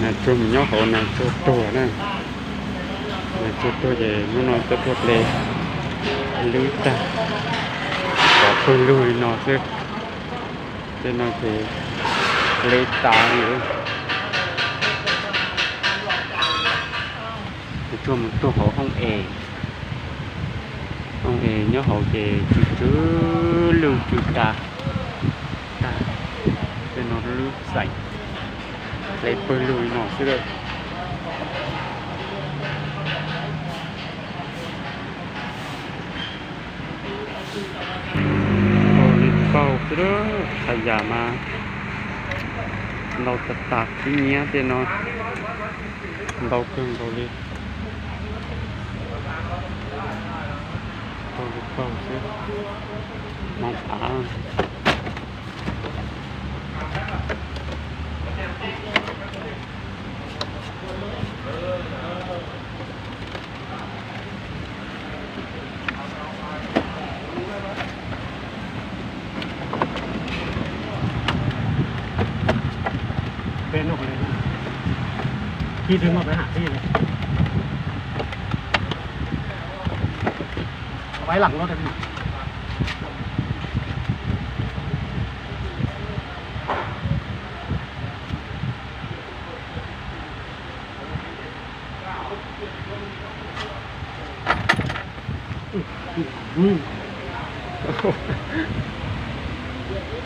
Nas tsuag mus nyob hauv nas tsuag tuag na. Nas tsuag tuag ces hnub no tuaj tuaj ple lwb tag, pov pawg lug li no xwb. Tej no ces lwb tas li. Nas tsuag mus tuag hauv hoob es, hoob es nyob hauv ces tsw tsw lwj tsw tas tag. Tej no lwb xeem, ple pawg lug li no xwb lawm. Paug li paug xwb, txhais yam mas ntau tas tas, khib nyiab tej no ntau kawg nkaus li. Paug li paug xwb, hmoov av.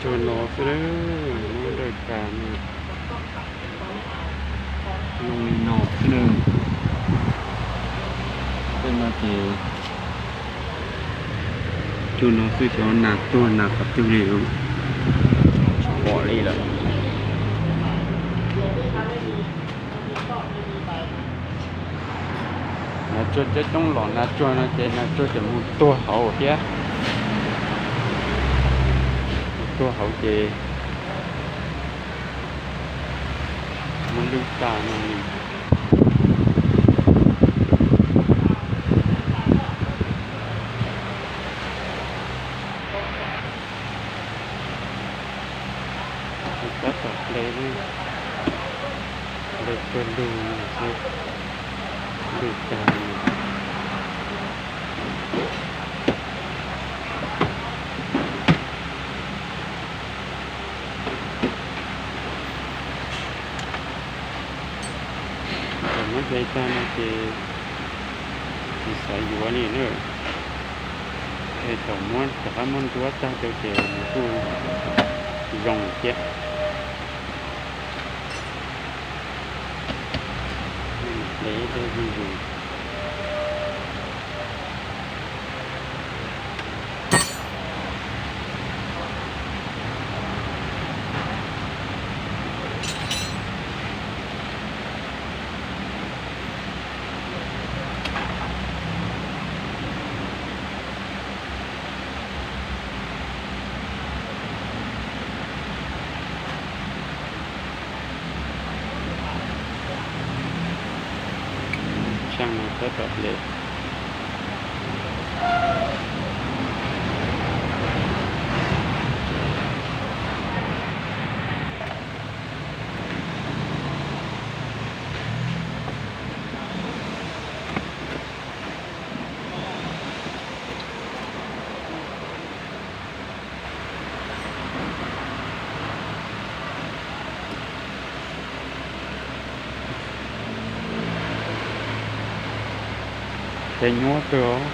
Tsuag no xwb, muab dawj tas no. Zoo li no xwb. Tej no ces tsuag no xwb, xyov nas tuag nas qhov twg li, tsis pom li lawm. Nas tsuag coob coob los nas tsuag no ces nas tsuag tseem mus tuag hauv thiab. Mus tuag hauv ces muab lwj tas no li. Tab tom ple, ple pawg lug no xwb, lwj tag li. Thaum muab hle tag no ces tsis xav yuav li na. Es thaum muab rov qab muab ntsuab tag rau ces nws kuj zoo thiab. Hle tej zuj zus. Tshaj no tab tom hle. Ces nyuaj kawg os.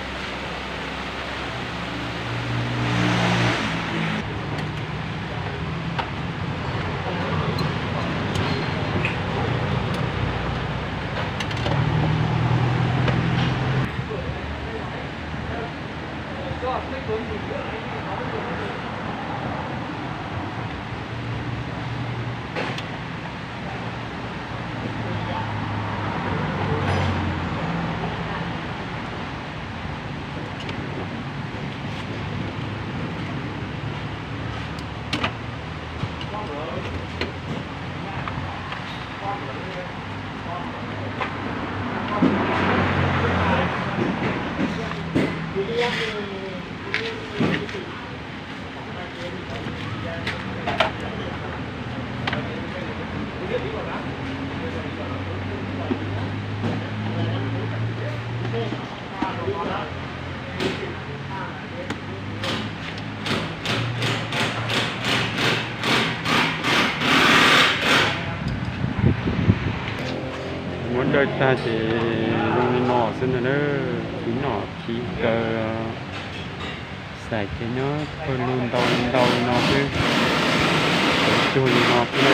Kawg tag ces zoo li no xwb ntag na, khib nom khib kaw, xais ces nyob pawg lug ntau ntau li no xwb, cov cuag li no xwb na.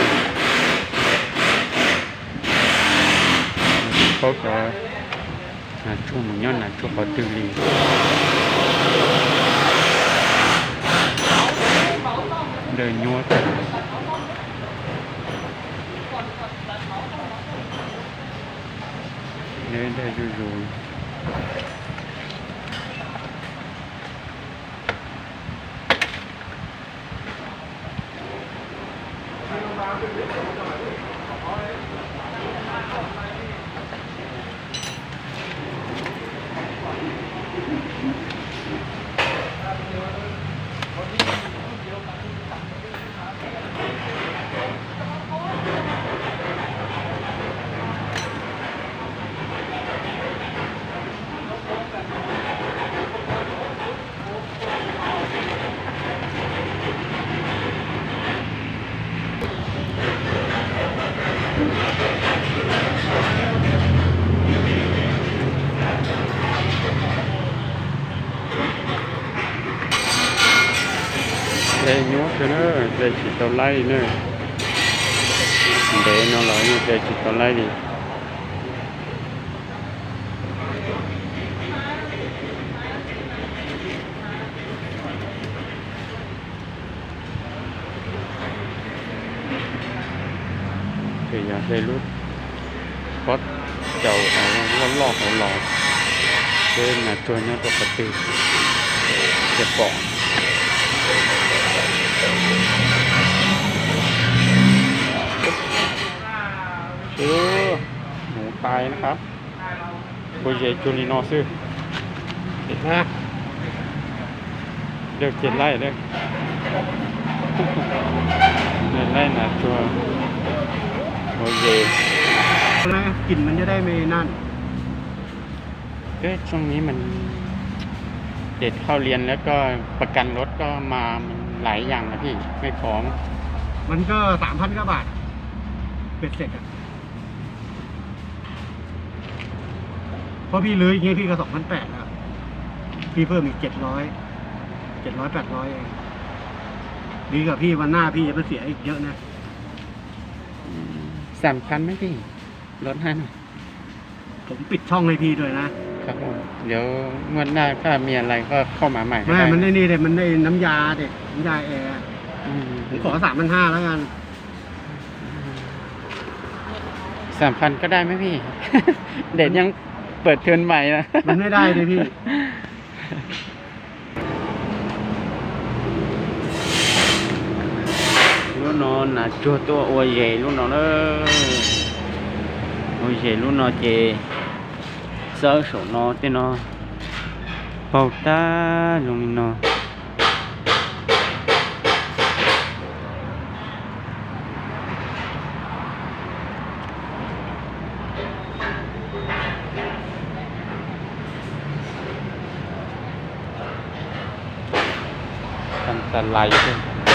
Tsis paub cov nas tsuag mus nyob nas tsuag qhov twg li. Dawb nyuab tag. Dawb dawb zuj zus. Dej nyuab kawg na, dej tsis tau laib li na. Ntev no los yeej dej tsis tau laib li. Ces yog hle lub pob caus loj loj hauv los, seb nas tsuag nyob rau qhov twg thiaj pom. Hmuv tais na, ua zes cuag li no xwb. Dawb ces laib, laib nas tsuag ua zes. ช่วงนี้มัน เด็กเข้าเรียนแล้วก็ประกันรถก็มา มันหลายอย่างนะพี่ ไม่พอ มันก็สามพันกว่าบาท เบ็ดเสร็จอะ เพราะพี่รื้ออย่างเงี้ยพี่ก็สองพันแปดแล้ว พี่เพิ่มอีกเจ็ดร้อย เจ็ดร้อย แปดร้อยเอง ดีกว่าพี่วันหน้าพี่จะมาเสียอีกเยอะนะ สามพันไหมพี่ ลดให้หน่อย ผมปิดช่องให้พี่ด้วยนะ ครับผม เดี๋ยวงวดหน้าถ้ามีอะไรก็เข้ามาใหม่ก็ ไม่ ได้ มันได้นี่เด็มันได้น้ำยาเด็น้ำยาแอร์ อืม ผมขอสามพันห้าแล้วกัน สามพันก็ได้ไหมพี่ เดชยังเปิดเทอมใหม่นะ มันไม่ได้เลยพี่ Lub no nas tsuag tuaj ua zes lub no na. Ua zes lub no ces xawb saum no tej no paug tag zoo li no. Tag tas lais xwb.